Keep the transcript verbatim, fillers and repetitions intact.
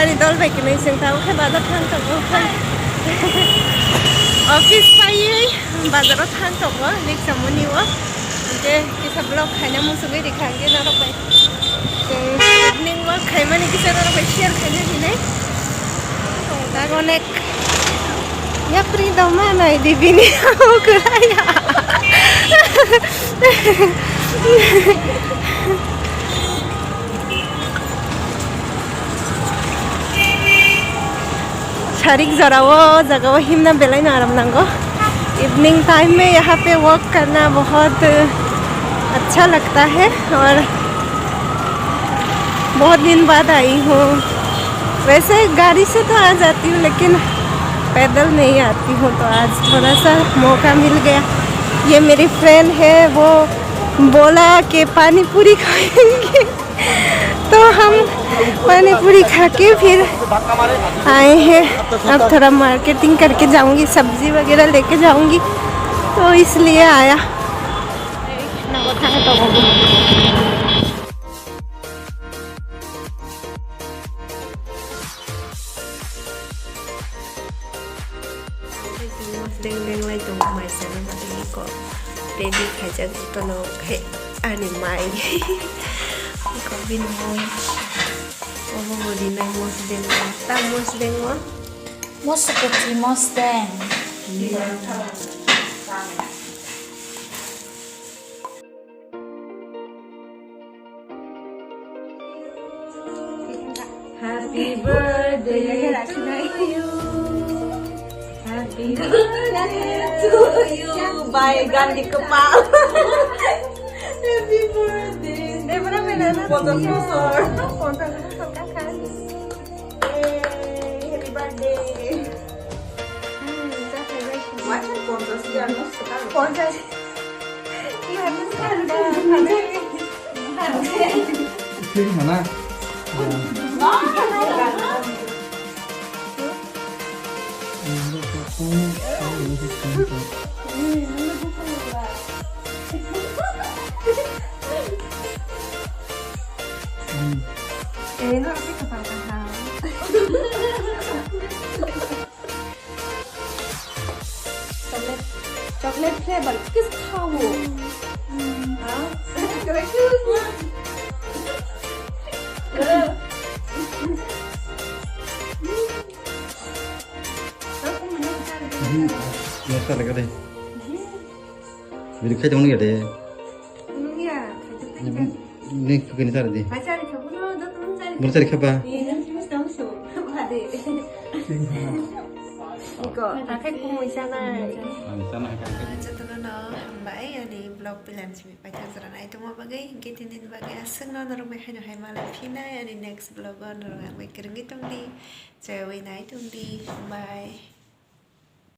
Ani dol bai kwnwi chwng tabuk khe bazar thang tongo. Office phaiwi bazaro thang tongo, next samani o. Hwnkhe kisa vlog khaina muchungwi rikha hwnkhe norok bai. Tei evening vlog khaimani kisa norok bai share khaina hinwi. Tong tak onek yapri doma nai di bini amo kwlai. Sarik jora o jaga o himna belai no aram nango. Evening time mein yaha pe walk karna bahut acha lagta hai aur bahut din baad aayi hoon. Waise gaari se to aa jaati hoon lekin paidal nahi aati hoon, to aaj thoda sa mauka mil gaya. Ye meri friend hai, wo bola ki pani puri khayenge. तो हम पानी पूरी खा के फिर आए हैं। अब थोड़ा मार्केटिंग करके जाऊंगी, सब्जी वगैरह लेके जाऊंगी, तो इसलिए आया। Mosdeng denglai tongo mai sana bagwi iko ready khaijak jotono khai ani mai. Iko bini mui obo bo rinai mosdeng o. Ta mosdeng o? Mosdeng. Happy birthday to you. Happy birthday to you. Bai gandi kepal. Happy birthday. Ponchash bosor. Ponchash bosor kakan. Yay, happy birthday. Ponchash. Mana? Chocolate, chocolate flavor kiss khawo. Ah, chocolate flavor. Nokta lega de. Bini khai tongni gade. Nungya, khai tongni gade. Ni kukini sar di. Hai sar kha, buno joto nung sar. Buno sar kha ba. Ni nang simi tong su. Bade. Iko, akhai kumui sanai. Ang sana akhai. Jotono no hambai ani vlog pilan simi paithak jora nai tongma bagwi, hingke tini ni bagwi aswkno norok bai haino hai malai phinai ani next vlog o norok ang bai kwrwngwi tongdi, chaywi nai tongdi. Bye.